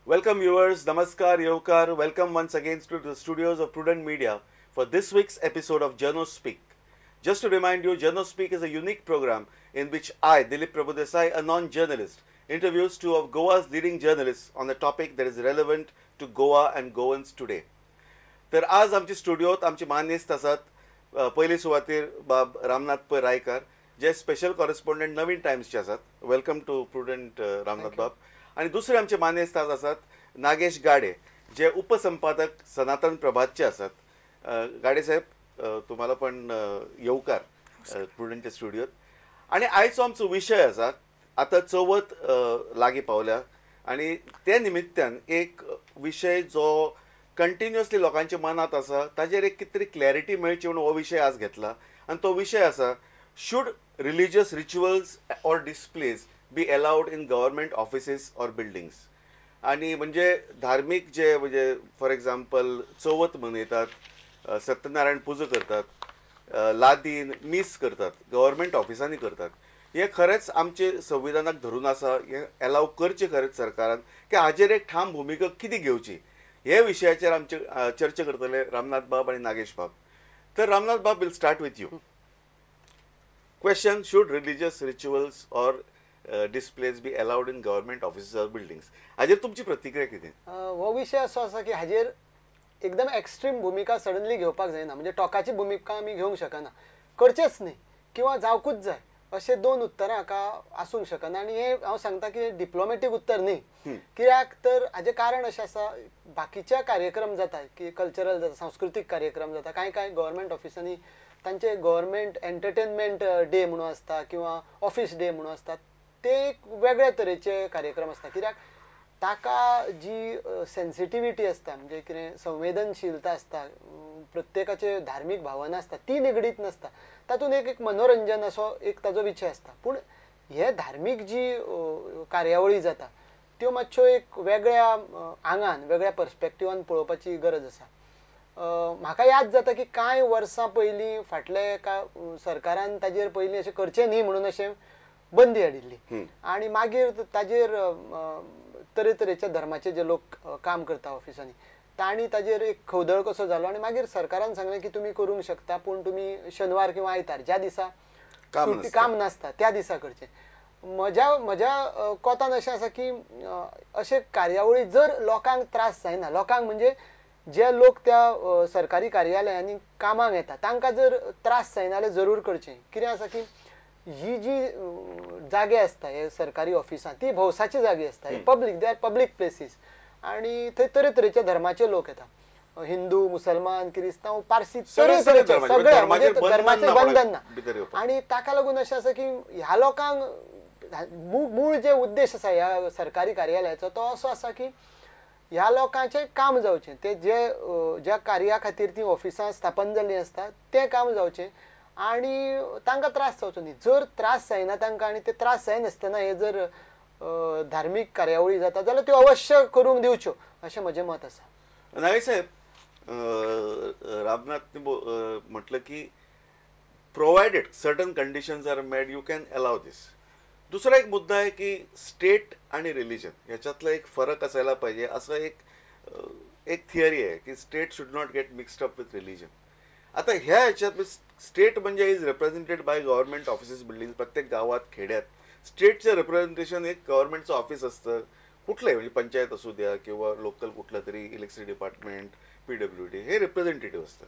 Welcome viewers, namaskar, yevkar. Welcome once again to the studios of Prudent Media for this week's episode of Journo Speak. Just to remind you, Journo Speak is a unique program in which I, Dilip Prabhudesai, a non-journalist, interviews two of Goa's leading journalists on a topic that is relevant to Goa and Goans today. तर आज आमच्या स्टुडियोत आमचे मानेस्त आसात. पयले सुवातेर बाब रामनाथ पै रायकार, जे special correspondent नवीन टायम्सचे आसात. Welcome to prudent Ramnath बाब. आनी दुसरे आमचे मानेस्त आज आसात नागेश गाडे, जे उपसंपादक सनातन प्रभातचे आसात. गाडे साहेब, तुम्हाला पण येवकार प्रुडंटच्या स्टुडियोत. आनी आयचो आमचो विशय आसा, आतां चवथ लागीं पावल्या आनी ते निमित्तान एक विशय जो कंटिन्युअसली लोकांच्या मनात आसा ताजेर एक कितें तरी क्लॅरिटी मेळची म्हणून हो विशय आज घेतला. आनी तो विशय आसा, should religious rituals or displays be allowed in government offices or buildings? आनी म्हणजे धार्मीक जे म्हणजे फॉर एग्जाम्पल चवथ मनयतात, सत्यनारायण पुजा करतात, लादीन मीस करतात, गव्हर्मेंट ऑफिसांनी करतात, हे खरेंच आमचे संविधानाक धरून आसा? हे एलाव करचें खरेंच सरकारान की हाजेर एक ठाम भुमिका कितें घेवची? हे विशयाचेर आमचे चर्चा करतले रामनाथ बाब आनी नागेश बाब. तर रामनाथ बाब, will start with you. Question, should religious rituals or displays be allowed in government offices or buildings? हाजेर तुमची प्रतिक्रिया कितें? हो विशय असो आसा की हाजेर एकदम एक्स्ट्रीम भुमिका सडनली घेवपाक जायना, म्हणजे टोकाची भुमिका आमी घेवंक शकना, करचेच न्ही किंवा जावकूच जाय अशें दोन उत्तरां हाका आसूंक शकना. आनी हें हांव सांगता की डिप्लोमॅटीक उत्तर न्ही, कित्याक तर हाजें कारण अशें आसा, बाकीच्या कार्यक्रम जाता की कल्चरल जाता, सांस्कृतीक कार्यक्रम जाता, कांय कांय गव्हर्मेंट ऑफिसांनी तांचे गव्हर्मेंट एंटरटेनमेंट डे म्हणून आसता किंवा ऑफिस डे म्हणून आसता, ते एक वेगळे तरेचे कार्यक्रम आसता. कित्याक ताका जी सेन्सिटिविटी आसता, म्हणजे कितें संवेदनशीलता आसता, प्रत्येकाचे धार्मीक भावना आसता ती निगडीत नासता, तातूंत एक एक मनोरंजन असो एक ताजो विशय आसता. पूण हे धार्मीक जी कार्यावळी जाता त्यो मातश्यो एक वेगळ्या आंगान, वेगळ्या पर्सपेक्टिवान पळोवपाची गरज आसा. म्हाका याद जाता की कांय वर्सां पयलीं फाटल्या एका सरकारान ताजेर पयलीं अशें करचें न्ही म्हणून अशें बंदी हाडिल्ली आनी मागीर ताजेर तरेतरेच्या धर्माचे जे लोक काम करता ऑफिसांनी तांणी ताजेर एक खवदळ कसो जालो आनी मागीर सरकारान सांगलें की तुमी करूंक शकता, पूण तुमी शेनवार किंवा आयतार ज्या दिसा काम नासता त्या दिसा करचें. म्हज्या म्हज्या कोतान अशें आसा की अशे कार्यावळी जर लोकांक त्रास जायना, लोकांक म्हणजे जे लोक त्या सरकारी कार्यालयांनी कामाक येता तांकां जर त्रास जायना जाल्यार जरूर करचें. कितें आसा की ही जी जागे आसता हे सरकारी ऑफिसां ती भौसाची जागे आसता, public, they are public places आनी थंय तरेतरेच्या धर्माचे लोक येता, हिंदू, मुसलमान, क्रिस्तांव, पारसी, तरेतरेचे सगळे, म्हणजे धर्माचें बंधन ना. आनी ताका लागून अशें आसा की ह्या लोकांक मूळ जे उद्देश आसा ह्या सरकारी कार्यालयाचो तो असो आसा की ह्या लोकांचें काम जावचें, ते जे ज्या कार्या खातीर ती ऑफिसां स्थापन जाल्लीं आसता तें काम जावचें आनी तांकां त्रास जावचो न्ही. जर त्रास जायना तांकां आनी ते त्रास जायनासतना हे जर धार्मीक कार्यावळी जाता जाल्यार त्यो अवश्य करूंक दिवच्यो अशें म्हजें मत आसा. नागेश साहेब, रामनाथ म्हटलं की provided certain conditions are made you can allow this. दुसरा एक मुद्दा आहे की स्टेट आणि रिलिजन याच्यातला एक फरक असायला पाहिजे, असं एक एक थिअरी आहे की state should not get mixed up with religion. आता ह्या ह्याच्यात स्टेट म्हणजे is represented by government offices, building. प्रत्येक गावात, खेड्यात स्टेटचं रिप्रेझेंटेशन एक गव्हर्नमेंटचं ऑफिस असतं, कुठलंही म्हणजे पंचायत असू द्या किंवा लोकल कुठलं तरी इलेक्ट्रिसिटी डिपार्टमेंट, PWD, हे रिप्रेझेंटेटिव्ह असतं.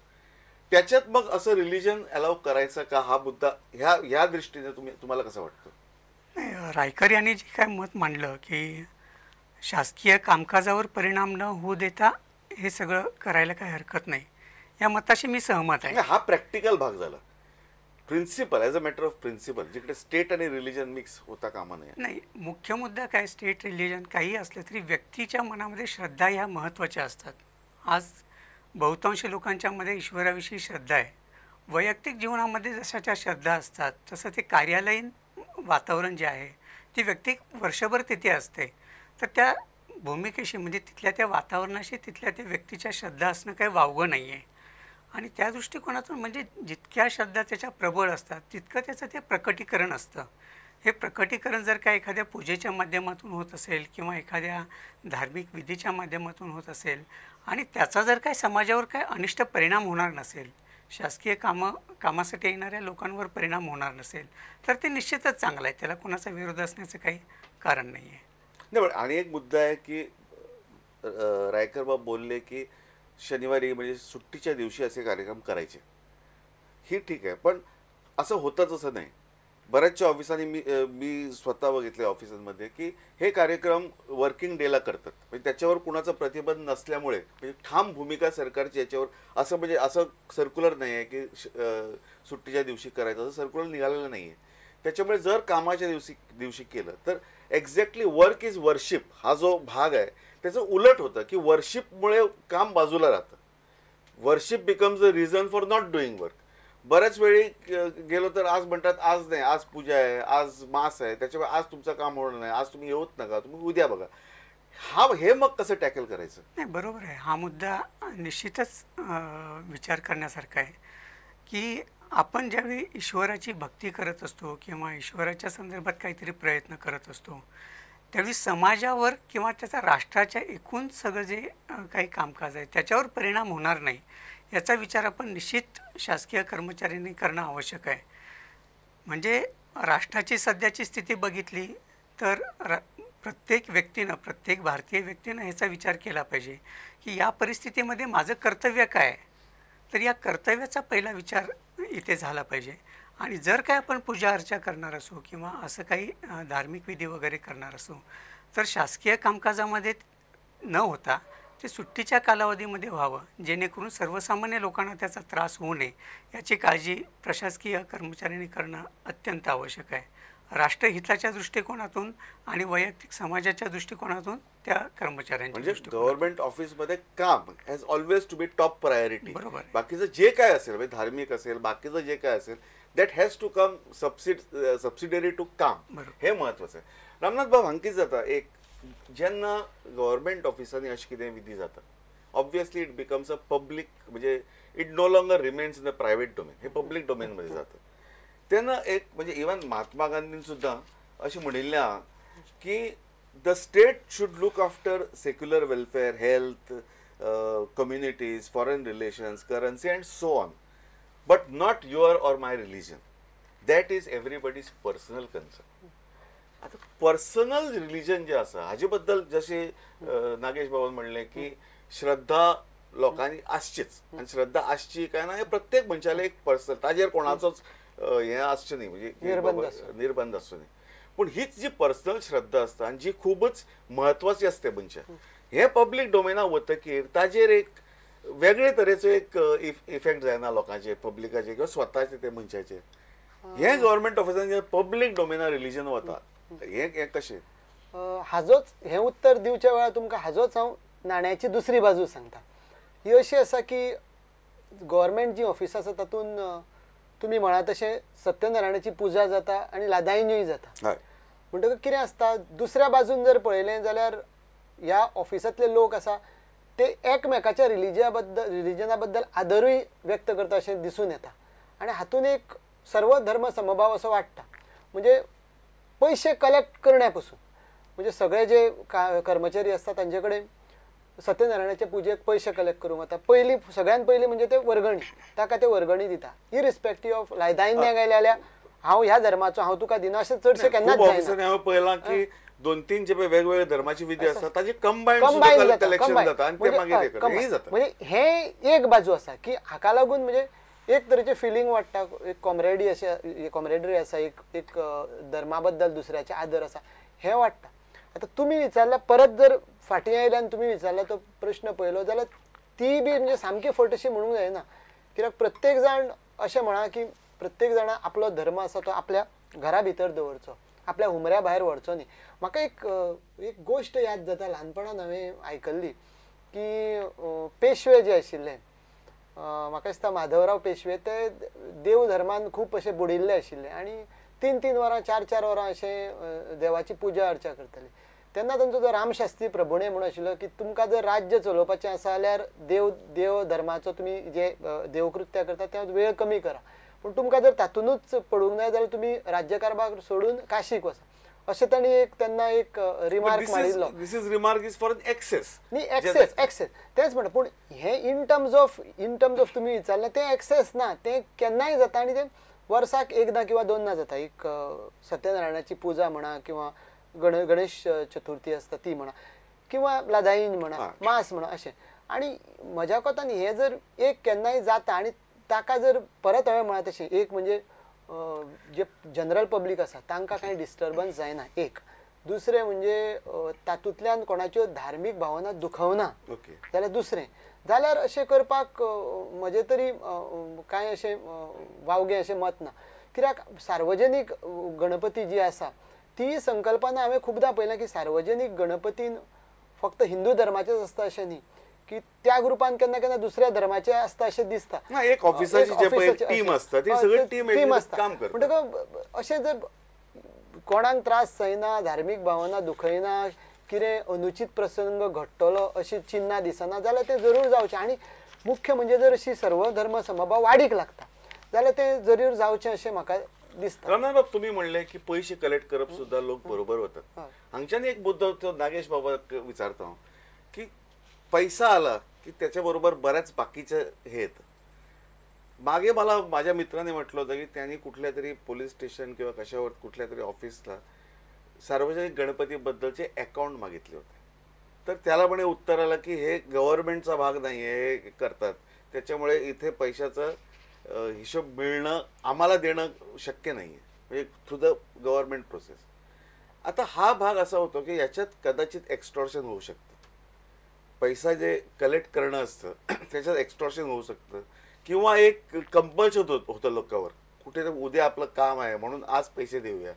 त्याच्यात मग असं रिलिजन अलाव करायचं का, हा मुद्दा ह्या ह्या दृष्टीने तुम्हाला कसं वाटतं? नाही, रायकर यांनी जे काय मत मांडलं की शासकीय कामकाजावर परिणाम न होऊ देता हे सगळं करायला काही हरकत नाही, या मताशी मी सहमत आहे. हा प्रॅक्टिकल भाग झाला. Principle, as a matter of principle, जिकडे स्टेट आणि रिलिजन मिक्स होता कामा नये. नाही, मुख्य मुद्दा काय, स्टेट रिलिजन काही असलं तरी व्यक्तीच्या मनामध्ये श्रद्धा ह्या महत्त्वाच्या असतात. आज बहुतांश लोकांच्यामध्ये ईश्वराविषयी श्रद्धा आहे. वैयक्तिक जीवनामध्ये जशा त्या श्रद्धा असतात तसं ते कार्यालयीन वातावरण जे आहे ती व्यक्ती वर्षभर तिथे असते, तर त्या भूमिकेशी म्हणजे तिथल्या त्या वातावरणाशी तिथल्या त्या व्यक्तीच्या श्रद्धा असणं काही वावगं नाही आहे. आणि त्या दृष्टिकोनातून म्हणजे जितक्या श्रद्धा त्याच्या प्रबळ असतात तितकं त्याचं ते प्रकटीकरण असतं. हे प्रकटीकरण जर का एखाद्या पूजेच्या माध्यमातून होत असेल किंवा एखाद्या धार्मिक विधीच्या माध्यमातून होत असेल आणि त्याचा जर काय समाजावर काय अनिष्ट परिणाम होणार नसेल, शासकीय कामासाठी येणाऱ्या लोकांवर परिणाम होणार नसेल तर ते निश्चितच चांगलं आहे, त्याला कोणाचा विरोध असण्याचं काही कारण नाही आहे. नाही, पण आणि एक मुद्दा आहे की रायकर बाब बोलले की शनिवारी म्हणजे सुट्टीच्या दिवशी असे कार्यक्रम करायचे, ही ठीक आहे, पण असं होतंच असं नाही. बऱ्याचशा ऑफिसांनी मी स्वतः बघितले ऑफिसांमध्ये की हे कार्यक्रम वर्किंग डेला करतात, म्हणजे त्याच्यावर कुणाचा प्रतिबंध नसल्यामुळे, म्हणजे ठाम भूमिका सरकारची याच्यावर, असं म्हणजे असं सर्क्युलर नाही आहे की सुट्टीच्या दिवशी करायचं, असं सर्क्युलर निघालेलं नाही आहे. त्याच्यामुळे जर कामाच्या दिवशी केलं तर एक्झॅक्टली वर्क is worship हा जो भाग आहे त्याचं उलट होतं की वर्शिपमुळे काम बाजूला राहतं. Worship becomes a reason for not doing work. बऱ्याच वेळी गेलो तर आज म्हणतात आज नाही, आज पूजा आहे, आज मास आहे, त्याच्यामुळे आज तुमचं काम होणार नाही, आज तुम्ही येऊच नका, तुम्ही उद्या बघा. हा हे मग कसं टॅकल करायचं? नाही, बरोबर आहे, हा मुद्दा निश्चितच विचार करण्यासारखा आहे की आपण ज्यावेळी ईश्वराची भक्ती करत असतो किंवा ईश्वराच्या संदर्भात काहीतरी प्रयत्न करत असतो त्यावेळी समाजावर किंवा त्याचा राष्ट्राच्या एकूण सगळं जे काही कामकाज आहे त्याच्यावर परिणाम होणार नाही याचा विचार आपण निश्चित शासकीय कर्मचाऱ्यांनी करणं आवश्यक आहे. म्हणजे राष्ट्राची सध्याची स्थिती बघितली तर प्रत्येक व्यक्तीनं, प्रत्येक भारतीय व्यक्तीनं ह्याचा विचार केला पाहिजे की या परिस्थितीमध्ये माझं कर्तव्य काय आहे, तर या कर्तव्याचा पहिला विचार इथे झाला पाहिजे. आणि जर काय आपण पूजा अर्चा करणार असू किंवा असं काही धार्मिक विधी वगैरे करणार असू तर शासकीय कामकाजामध्ये न होता ते सुट्टीच्या कालावधीमध्ये व्हावं, जेणेकरून सर्वसामान्य लोकांना त्याचा त्रास होऊ नये याची काळजी प्रशासकीय कर्मचाऱ्यांनी करणं अत्यंत आवश्यक आहे. राष्ट्रहिताच्या दृष्टिकोनातून आणि वैयक्तिक समाजाच्या दृष्टिकोनातून त्या कर्मचाऱ्यांच्या, म्हणजे गव्हर्नमेंट ऑफिसमध्ये काम has always to be top priority. बरोबर, बाकीचं जे काय असेल, म्हणजे धार्मिक असेल, बाकीचं जे काय असेल that has to come subsidiary to काम, हे महत्वाचं आहे. रामनाथ बाब, हांकीच जाता एक जेन्ना गव्हर्नमेंट ऑफिसांनी अशें कितें विधी जाता obviously it becomes a public, म्हणजे it no longer remains in the private domain, hey public डोमेनमध्ये जाता. तेन्ना एक म्हणजे इवन महात्मा गांधीन सुद्दां अशें म्हणिल्लें आहा की the state should look after secular welfare, health, communities, foreign relations, currency and so on, but not your or my religion. That is everybody's personal concern. आतां पर्सनल रिलीजन जें आसा हाजे बद्दल जशें नागेश बाबान म्हणलें की श्रद्धा लोकांनी आसचीच, आनी श्रद्धा आसची काय ना हे प्रत्येक मनशालें एक पर्सनल, ताजेर कोणाचोच हें आसचें न्ही, म्हणजे निर्बंध आसचो न्ही. पूण हीच जी पर्सनल श्रद्धा आसता आनी जी खुबूच म्हत्वाची आसता मनशाक, हें पब्लीक डोमेनाक वतकीर ताजेर एक वेगळे तरेचो एक इफेक्ट जायना लोकांचेर, पब्लिकाचेर किंवा स्वताचे ते मनशाचेर. हें गव्हर्मेंट ऑफिसान पब्लीक डोमेनार रिलीजन वता हें कशें? हाजोच हें उत्तर दिवच्या वेळार तुमकां हाजोच हांव नाण्याची दुसरी बाजू सांगता. ही अशी आसा की गव्हर्मेंट जी ऑफिसां आसा तातूंत तुमी म्हणा तशें सत्यनारायणाची पुजा जाता आनी लादायनूय जाता. म्हणटकच कितें आसता, दुसऱ्या बाजून जर पळयलें जाल्यार ह्या ऑफिसांतले लोक आसा ते एकमेकाच्या रिलिजना बद्दल आदरूय व्यक्त करता अशें दिसून येता आनी हातून एक सर्व धर्म समभाव असो वाडटा. म्हणजे पयशे कलेक्ट करण्या पसून, म्हणजे सगळे जे कर्मचारी आसता तांचे कडेन सत्यनारायणाचे पुजेक पयशे कलेक्ट करूंक वता. पयलीं सगळ्यान पयलीं म्हणजे ते वर्गणी, ताका ते वर्गणी दिता इरिस्पेक्टीव ऑफ लायदायन्याक आयले जाल्यार हांव ह्या धर्माचो, हांव तुका दिना, अशें चडशें केन्नाच जायना. हांवें पळयलां की दोन तीन जे वेगवेगळे धर्माची विधी आसता ताजे कंबायन कलेक्शन जाता आनी ते मागीर जाता. म्हणजे हें एक बाजू आसा की हाका लागून म्हणजे एक तरेचें फिलींग वाडटा, एक कॉमरेडी अशें, कॉमरेडरी आसा, एक एक धर्मा बद्दल दुसऱ्याचे आदर आसा, हें वाडटा. आतां तुमी विचारल्या परत जर फाटीं आयले आनी तुमी विचारला तो प्रश्न पळयलो जाल्यार ती बी म्हणजे सामकी फट अशी म्हणूंक जायना, कित्याक प्रत्येक जाण अशें म्हणा की प्रत्येक जाणा आपलो धर्म आसा तो आपल्या घरा भितर दवरचो, आपल्या हुमऱ्या भायर व्हरचो न्ही. म्हाका एक एक गोश्ट याद जाता, ल्हानपणान हांवें आयकल्ली की पेशवे जे आशिल्ले, म्हाका दिसता माधवराव पेशवे, ते देव धर्मान खूब अशे बुडिल्ले आशिल्ले आनी 3-3 वरां 4-4 वरां अशें देवाची पुजा अर्चा करताले. तेन्ना तांचो जो रामशास्त्री प्रभुणे म्हणून आशिल्लो की तुमकां जर राज्य चलोवपाचें आसा जाल्यार देव देव धर्माचो तुमी जे देवकृत्या करता ते वेळ कमी करा. पूण तुमकां जर तातूंतच पडूंक जाय जाल्यार तुमी राज्यकारभार सोडून काशीक वचा अशें तांणी एक तेन्ना एक रिमार्क मारिल्लो. This is remark is for an excess न्ही, एक्सेस एक्सेस तेंच म्हणटा. पूण हें इन टर्म्स ऑफ तुमी विचारलें तें एक्सेस ना, तें केन्नाय जाता आनी तें वर्साक एकदां किंवा दोनदां जाता. एक सत्यनारायणाची पुजा म्हणा किंवा गणेश चतुर्थी आसता ती म्हणा किंवा लादाईन म्हणा मास म्हणा अशें. आनी म्हज्या कोतान हें जर एक केन्नाय जाता आनी ताका जर परत हांवें म्हळां तशें एक म्हणजे जे जनरल पब्लीक आसा तांकां कांय डिस्टर्बन्स जायना एक, दुसरें म्हणजे तातूंतल्यान कोणाच्यो धार्मीक भावना दुखवना जाल्यार दुसरें, जाल्यार अशें करपाक म्हजें तरी कांय अशें वावगें अशें मत ना. कित्याक सार्वजनीक गणपती जी आसा ती संकल्पना हांवें खुबदां पळयल्या की सार्वजनीक गणपतीन फक्त हिंदू धर्माचेच आसता अशें न्ही, की त्या ग्रुपान केन्ना केन्ना दुसऱ्या धर्माचे आसता अशें दिसता. एक ऑफिसाची टीम आसता ती सगळी टीम आसता काम करता. म्हणटकच अशें जर कोणाक त्रास जायना, धार्मीक भावना दुखयना, कितें अनुचीत प्रसंग घडटलो अशी चिन्नां दिसना जाल्यार तें जरूर जावचें. आनी मुख्य म्हणजे जर अशी सर्वधर्म समभाव वाडीक लागता जाल्यार तें जरूर जावचें अशें म्हाका दिसता. रमण बाब, तुमी म्हणलें की पयशे कलेक्ट करप सुद्दां लोक बरोबर वतात. हांगच्यान एक मुद्दो तो नागेश बाबाक विचारता हांव की पैसा आला की त्याच्याबरोबर बऱ्याच बाकीचे हे येतं. मागे मला माझ्या मित्राने म्हटलं होतं की त्यांनी कुठल्या तरी पोलीस स्टेशन किंवा कशावर कुठल्या तरी ऑफिसला सार्वजनिक गणपतीबद्दलचे अकाउंट मागितले होते. तर त्याला म्हणे उत्तर आलं की हे गव्हर्नमेंटचा भाग नाही आहे, हे करतात, त्याच्यामुळे इथे पैशाचा हिशोब मिळणं आम्हाला देणं शक्य नाही आहे, म्हणजे थ्रू the government process. आता हा भाग असा होतो की याच्यात कदाचित एक्स्टॉर्शन होऊ शकतं, पैसा जे कलेक्ट करणं असतं त्याच्यात एक्स्टॉर्शन होऊ शकतं किंवा एक कंपल्शन होतं लोकांवर, कुठे उद्या आपलं काम आहे म्हणून आज पैसे देऊया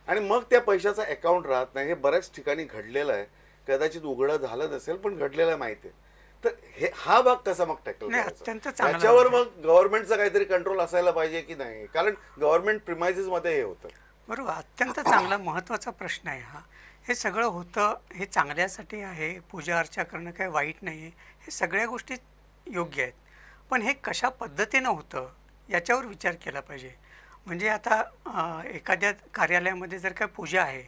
आणि मग त्या पैशाचा अकाउंट राहत नाही. हे बऱ्याच ठिकाणी घडलेलं आहे, कदाचित उघडं झालं नसेल पण घडलेलं आहे, माहिती आहे. तर हे हा भाग कसा मग टॅकल करायचा, त्याच्यावर मग गव्हर्नमेंटचा काहीतरी कंट्रोल असायला पाहिजे की नाही, कारण गव्हर्नमेंट प्रिमायसेस मध्ये हे होतं. बरोबर, अत्यंत चांगला महत्त्वाचा प्रश्न आहे हा. हे सगळं होतं हे चांगल्यासाठी आहे, पूजा अर्चा करणं काही वाईट नाही आहे, हे सगळ्या गोष्टी योग्य आहेत, पण हे कशा पद्धतीनं होतं याच्यावर विचार केला पाहिजे. म्हणजे आता एखाद्या कार्यालयामध्ये जर काय पूजा आहे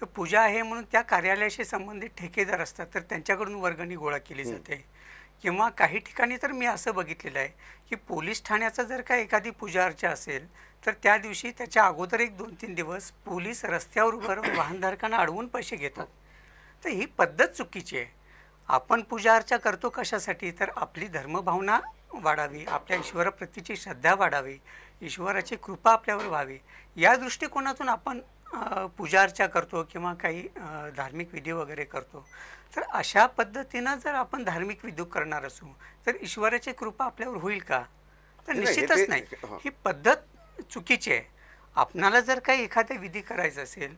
तर पूजा आहे म्हणून त्या कार्यालयाशी संबंधित ठेकेदार असतात तर त्यांच्याकडून वर्गणी गोळा केली जाते, किंवा काही ठिकाणी तर मी असं बघितलेलं आहे की पोलीस ठाण्याचा जर काय एखादी पूजा अर्चा असेल तर त्या दिवशी त्याच्या अगोदर एक 2-3 दिवस पोलीस रस्त्यावर उभं राहून वाहनधारकांना अडवून पैसे घेतात. तर ही पद्धत चुकीची आहे. आपण पूजा अर्चा करतो कशासाठी, तर आपली धर्मभावना वाढावी, आपल्या ईश्वराप्रतीची श्रद्धा वाढावी, ईश्वराची कृपा आपल्यावर व्हावी, या दृष्टिकोनातून आपण पूजा अर्चा करतो किंवा काही धार्मिक विधी वगैरे करतो. तर अशा पद्धतीनं जर आपण धार्मिक विधी करणार असू तर ईश्वराची कृपा आपल्यावर होईल का, तर निश्चितच नाही. ही पद्धत चुकीची आहे. आपणाला जर काही एखादा विधी करायचा असेल,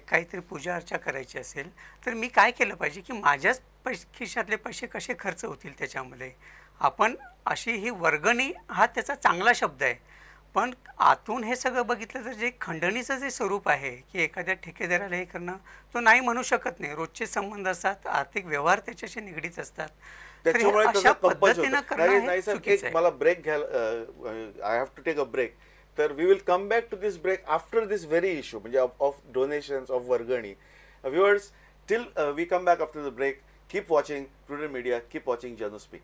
काहीतरी पूजा अर्चा करायची असेल तर मी काय केलं पाहिजे की माझ्याच खिशातले पैसे कसे खर्च होतील त्याच्यामध्ये. आपण अशी ही वर्गणी हा त्याचा चांगला शब्द आहे, पण आतून हे सगळं बघितलं तर जे खंडणीचं जे स्वरूप आहे की एखाद्या ठेकेदाराला हे करणं, तो नाही म्हणू शकत नाही. रोजचे संबंध असतात, आर्थिक व्यवहार त्याच्याशी निगडीत असतात, त्याच्यामुळे अशा पद्धतीनं करणं चुकीचं आहे. मला ब्रेक घ्यायला, I have to take a break. तर we will come back to this break after this very issue, म्हणजे ऑफ डोनेशन्स, ऑफ वर्गणी. Viewers, till we come back after the break, keep watching Prudent Media, keep watching Jano Speak.